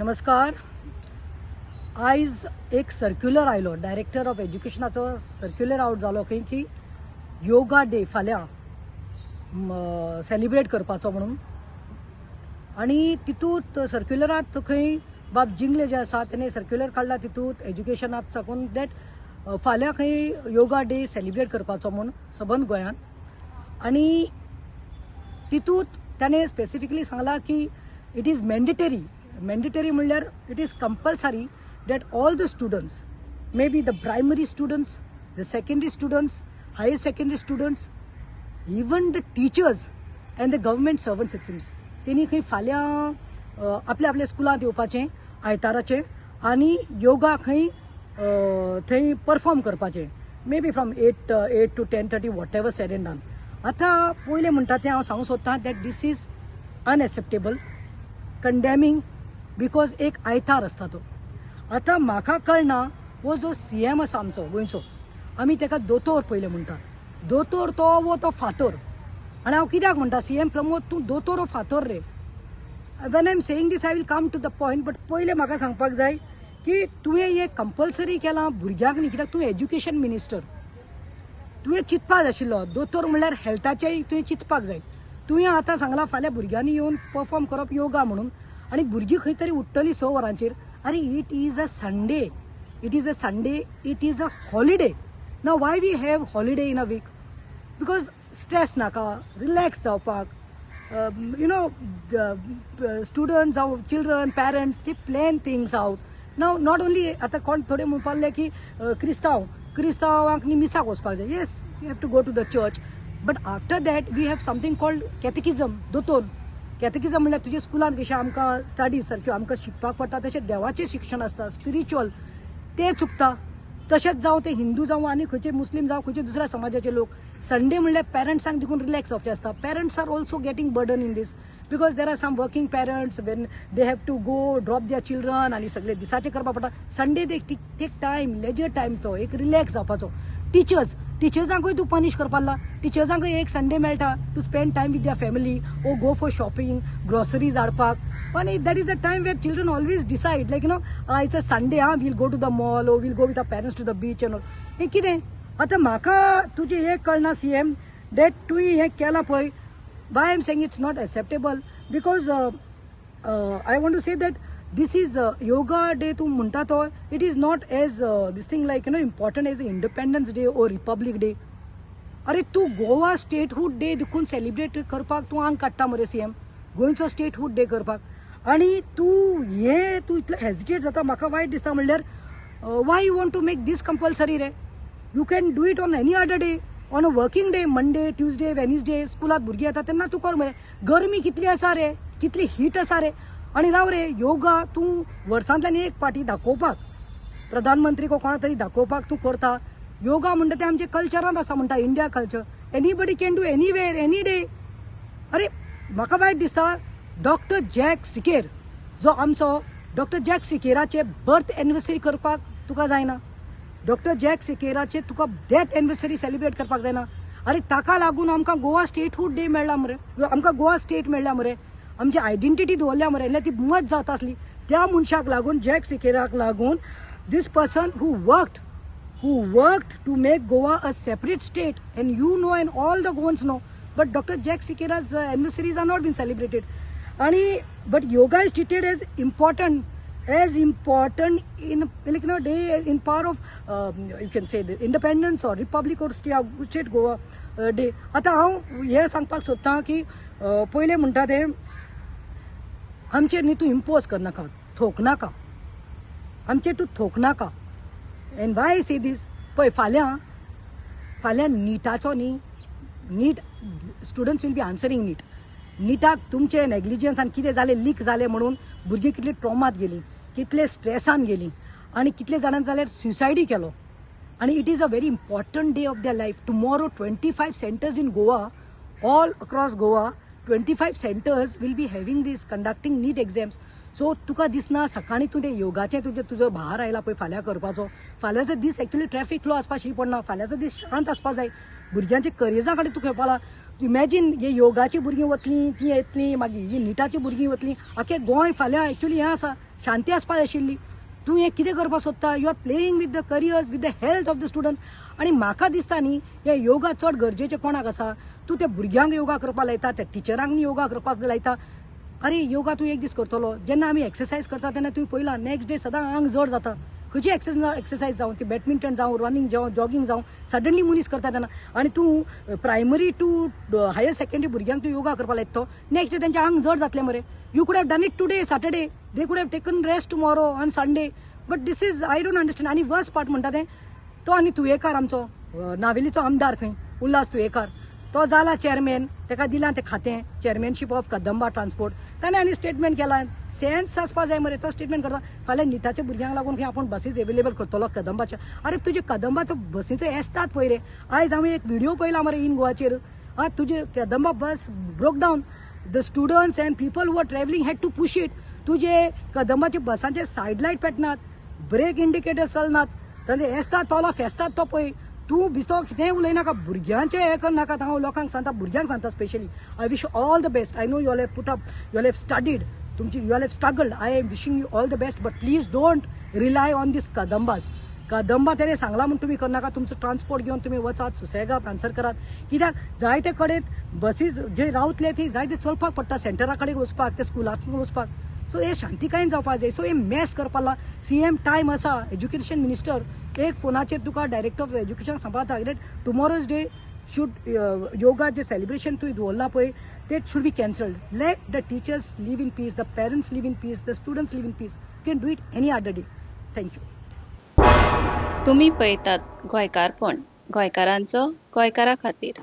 नमस्कार. आयज एक सर्क्युलर आयलो, डायरेक्टर ऑफ एज्युकेशनाचो सर्क्युलर आउट जालो खंय की योगा डे फाल्यां सेलिब्रेट करपाचो म्हणून. आनी तितूंत सर्क्युलरांत खंय बाब जिंगले जे आसा, तेणे सर्क्युलर काडला तितूंत एज्युकेशनात साकून that फाल्यां खंय योगा डे सेलिब्रेट करपाचो म्हूण सबंद गोंयांत. आनी तितूंत ताणें स्पेसिफिकली सांगलां की it is mandatory. Mandatory म्हणल्यार it is compulsory that all the students, may be the primary students, the secondary students, higher secondary students, even the teachers and the government servants, it seems, तेणी खंय फाल्यां आपल्या आपल्या स्कुलांत येवपाचें आयताराचें आनी योगा खंय थंय परफॉर्म करपाचें, may be from 8 to 10:30, whatever said and done. आतां पयलें म्हणटा तें हांव सांगूंक सोदतां that this is unacceptable, condemning, because एक आयतार आसता तो. आतां म्हाका कळना, हो जो सीएम आसा आमचो गोंयचो, आमी ताका दोतोर पयलें म्हणटात, दोतोर तो वो तो फातोर? आनी हांव कित्याक म्हणटा, सीएम प्रमोद, तूं दोतोर वो फातोर रे? When I am saying this, I will come to the point, but पयलें म्हाका सांगपाक जाय की तुवें हें कंपल्सरी केलां भुरग्यांक न्ही, कित्याक तूं एज्युकेशन मिनिस्टर, तुवें चिंतपाक जाय आशिल्लो. दोतोर म्हणल्यार हेल्थाचेंय तुवें चिंतपाक जाय. तुवें आतां सांगलां फाल्यां भुरग्यांनी येवन परफॉर्म करप योगा म्हणून आनी भुरगीं खंय तरी उठ्ठलीं 6 वरांचेर. अरे, it is a Sunday, it is a Sunday, it is a holiday. Now, why we have holiday in a week? Because stress नाका, रिलॅक्स जावपाक. स्टुडंट जावं चिल्ड्रन, पॅरंट्स, ते plan things out. Now, not only आतां कोण थोडे म्हणपाक लागले की क्रिस्तांव, क्रिस्तांवांक न्ही मिसाक वचपाक जाय. Yes, you have to go to the church, but after that we have something called catechism. दोतोर, कॅथकिजम म्हणल्यार तुज्या स्कुलांत कशें आमकां स्टडीज सारक्यो आमकां शिकपाक पडटा, तशें देवाचें शिक्षण आसता स्पिरिच्युअल, तें चुकता. तशेंच जावं ते हिंदू जावं आनी खंयचे मुस्लीम जावं, खंयचे दुसऱ्या समाजाचे लोक, संडे म्हणल्यार पेरंट्सांक देखून रिलॅक्स जावचें आसता. Parents are also getting burden in this because there are some working parents, when they have to go drop their children आनी सगळे दिसाचें करपाक पडटा. Sunday they take time, leisure time, तो एक रिलॅक्स जावपाचो. टिचर्स, टिचर्सांकूय तूं पनिश करपाक लागला. टिचर्सांकूय एक संडे मेळटा to spend time with their family or go for shopping, groceries हाडपाक. आनी that is the time where children always decide, like, it's a Sunday, ah, we'll go to the mall or we'll go with our parents to the beach and all. हें कितें? आतां म्हाका तुजें हें कळना CM, that तुवें हें केलां पळय. Why am saying it's not acceptable? Because I want to say that this is yoga day तूं म्हणटा तो, it is not as this thing, like, important as Independence Day or Republic Day. अरे, तूं Goa statehood day देखून celebrate करपाक तूं आंग काडटा मरे सीएम, गोंयचो स्टेटहूड डे करपाक, आनी तूं हें तूं इतलें हेजिटेट जाता, म्हाका वायट दिसता. म्हणल्यार why you want to make this compulsory रे? You can do it on any other day, on a working day, Monday, Tuesday, Wednesday. स्कुलात भुरगीं येता तेन्ना तूं कर मरे. गरमी कितली आसा रे, कितली हीट आसा रे. आनी राव रे, योगा तूं वर्सांतल्यान एक पाटी दाखोवपाक, प्रधानमंत्री को कोणा तरी दाखोवपाक तूं करता. योगा म्हणटा तें आमच्या कल्चरांत आसा म्हणटा, India culture, anybody can do anywhere, any day. अरे, म्हाका वायट दिसता, डॉक्टर जॅक सिकेर जो आमचो, डॉक्टर जॅक सिकेराचे बर्थ एनिवर्सरी करपाक तुका जायना, डॉक्टर जॅक सिकेराचे तुका डेथ एनिवर्सरी सेलिब्रेट करपाक जायना. अरे, ताका लागून आमकां गोवा स्टेटहूड डे मेळ्ळा मरे, आमकां गोवा स्टेट मेळ्ळा मरे, आमची आयडेंटिटी दवरल्या मरे. नाल्यार ती मत जाता आसली. त्या मनशाक लागून, जॅक सिकेराक लागून, this person who worked to make Goa a separate state, and you know and all the Goans know, but Doctor Jack Sequeira's anniversaries are not been celebrated. आणि but yoga is treated as important in, like, day in power of, you can say, the independence or republic or state Goa day. आतां हांव हें सांगपाक सोदतां की पयलें म्हणटा तें आमचेर न्ही तूं इम्पोज करनाका, थोपनाका आमचेर, तूं थोपनाका. And why say this? पळय, फाल्यां फाल्यां निटाचो न्ही, NEET students will be answering NEET. निटाक तुमचे नेग्लिजन्स आनी कितें जालें, लीक जालें म्हणून भुरगीं कितली ट्रॉमात गेलीं, कितले स्ट्रेसान गेलीं आनी कितले जाणांनी जाल्यार सुसायडय केलो. आनी it is a very important day of their life tomorrow. 25 centers in Goa, all across Goa, 25 centers will be having this, conducting NEET exams. So तुका दिसना सकाळीं तूं तें योगाचें तुजें तुजो भार आयला पळय फाल्यां करपाचो. फाल्यांचो दीस एक्चुअली ट्रॅफिक फ्लो आसपा शी पडना, फाल्यांचो दीस शांत आसपा जाय. भुरग्यांच्या करियर्सा कडेन तूं खेळपा. इमॅजीन, हे योगाची भुरगीं वतलीं, तीं येतलीं, मागीर ही निटाची भुरगीं वतलीं. आख्खे गोंय फाल्यां एक्चुली हें आसा, शांती आसपाक जाय आशिल्ली. तूं हें कितें करपाक सोदता? You are playing with the careers, with the health of the students. आनी म्हाका दिसता न्ही, हे योगा चड गरजेचें कोणाक आसा? तूं त्या भुरग्यांक योगा करपाक लायता, त्या टिचरांक योगा करपाक लायता. अरे, योगा तूं एक दीस करतलो. जेन्ना आमी एक्सरसायज करता तेन्ना तुवें पळयलां, नेक्स्ट डे सदां आंग जड जाता. खंयची एक्सरसायज जावं, ती बॅडमिंटन जावं, रनिंग जावं, जॉगींग जावं, सडनली मनीस करता तेन्ना. आनी तूं प्रायमरी टू हायर सेकंडरी भुरग्यांक तूं योगा करपाक लायता, तो नेक्स्ट डे तेंचें आंग जड जातलें मरे. You could have done it today, Saturday. They could have taken rest tomorrow on Sunday, but this is, I don't understand. आनी वर्स्ट पार्ट म्हणटा तें, तो आनी तुयेकार आमचो नावेलीचो आमदार खंय, उल्हास तुयेकार, तो जाला चेअरमॅन. ताका दिलां तें खातें, चेअरमॅनशीप ऑफ कदंबा ट्रान्सपोर्ट. ताणें आनी स्टेटमेंट केलां. सेन्स आसपा जाय मरे. तो स्टेटमेंट करता, फाल्यां निटाच्या भुरग्यांक लागून खंय आपूण बसीस एवेलेबल करतलो कदंबाचे. अरे, तुजे कदंबाचो बसीचो येसतात पळय रे. आयज हांवें एक व्हिडिओ पळयला मरे इन गोवाचेर. आं, तुजे Kadamba bus broke down. The students and people who are travelling had to push it. तुजे कदंबाचे बसांचे सायड लायट पेटनात, ब्रेक इंडिकेटर चलनात, तांचे येसतात पावला फेसतात तो पळय. तूं बिस्तो कितेंय उलयनाका, भुरग्यांचें हें करनाका. हांव लोकांक सांगता, भुरग्यांक सांगता specially, I wish all the best. I know you all have put up, you all have studied, तुमची, you all have struggled. I am wishing you all the best, but please don't rely on this Kadambas. Kadamba तेणे सांगला म्हूण तुमी करनाका. तुमचो transport घेवन तुमी वचात, सुसेगाद आन्सर करात. कित्याक जायते कडेन बसीस जे रावतले ती जायते चलपाक पडटा सेंटरा कडेन वचपाक, ते स्कुलांत वचपाक. सो हे शांतिकायेन जावपाक जाय. सो हे मॅस करपाक सीएम टायम आसा. एज्युकेशन मिनिस्टर एक फोनाचेर तुका डायरेक्टर ऑफ एज्युकेशन सांगपाक, tomorrow's day should yoga J celebration तुवें दवरलां पळय, ते should be cancelled. Let the teachers live in peace, the parents live in peace, the students live in peace. Can do it any other day. Thank you. तुमी पळयतात गोंयकारपण, गोंयकारांचो गोंयकारा खातीर.